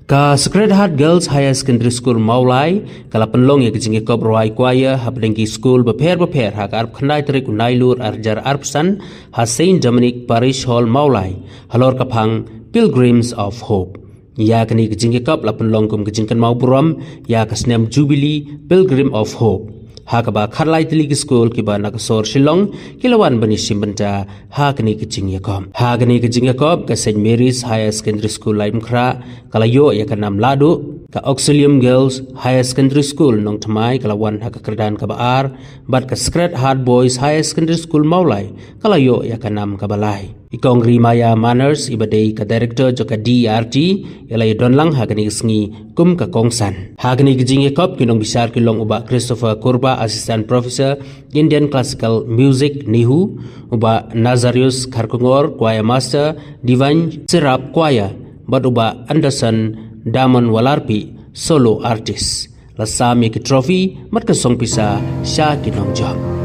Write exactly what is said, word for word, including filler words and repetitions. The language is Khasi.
Ka Sacred Heart Girls Higher Secondary School Mawlai ka la pynlong ïa ka jingïakop rwai choir hapdeng ki skul bapher bapher ha ka arphew khyndai tarik u Nailur arhajar arphew san ha Saint Dominic Parish Hall Mawlai halor ka phang Pilgrims of Hope. Ïa kane ka jingïakop la pynlong kum ka jingkynmaw burom ïa ka snem Jubilee Pilgrim of Hope, ha kaba khatlai tylli ki skul kiba na ka sor Shillong ki la wan ban ïashim bynta ha kane ka jingïakop. Ha kane ka jingïakop ka Saint Mary's Higher Secondary School Laitumkhrah ka la ïoh ïa ka nam lahduh, ka Auxilium Girls Higher Secondary School Nongthymmai ka la wan ha ka kyrdan kaba ar, bad ka Sacred Heart Boys Higher Secondary School Mawlai ka la ïoh ïa ka nam kaba lai. I Kong Rimaya Manners iba dei ka director jong ka D E R T i la ïadon lang ha kane ka sngi kum ka kongsan. Ha kane ka jingïakop ki nongbishar ki long u Bah Christopher Kurbah, Assistant Professor, Indian Classical Music, NEHU, u Bah Nazarius Kharkongor, Choir Master, Divine Cherub Choir, bad u Bah Anderson Damon Walarpi, Solo Artist. La sam ïa ki trophy bad ka song pisa sha ki nongjop.